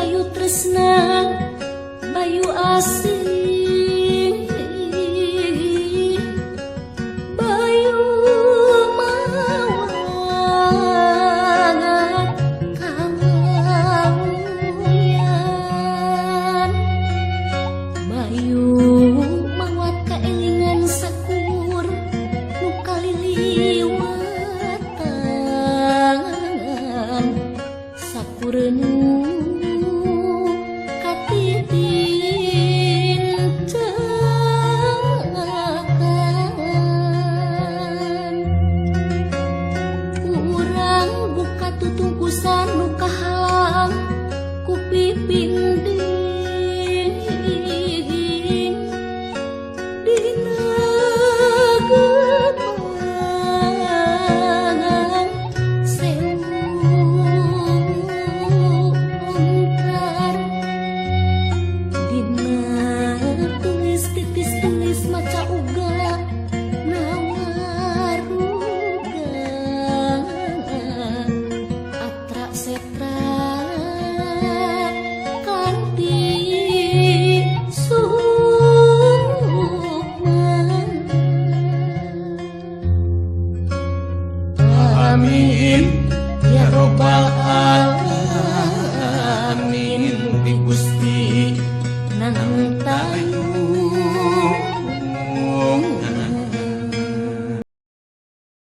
Bayu tresna, Bayu asih, Bayu mawat kawauyan, Bayu mawat kaelingan sakur nu kaliliwatan, sakur nu katitincengakan. Urang buka tutungkusan.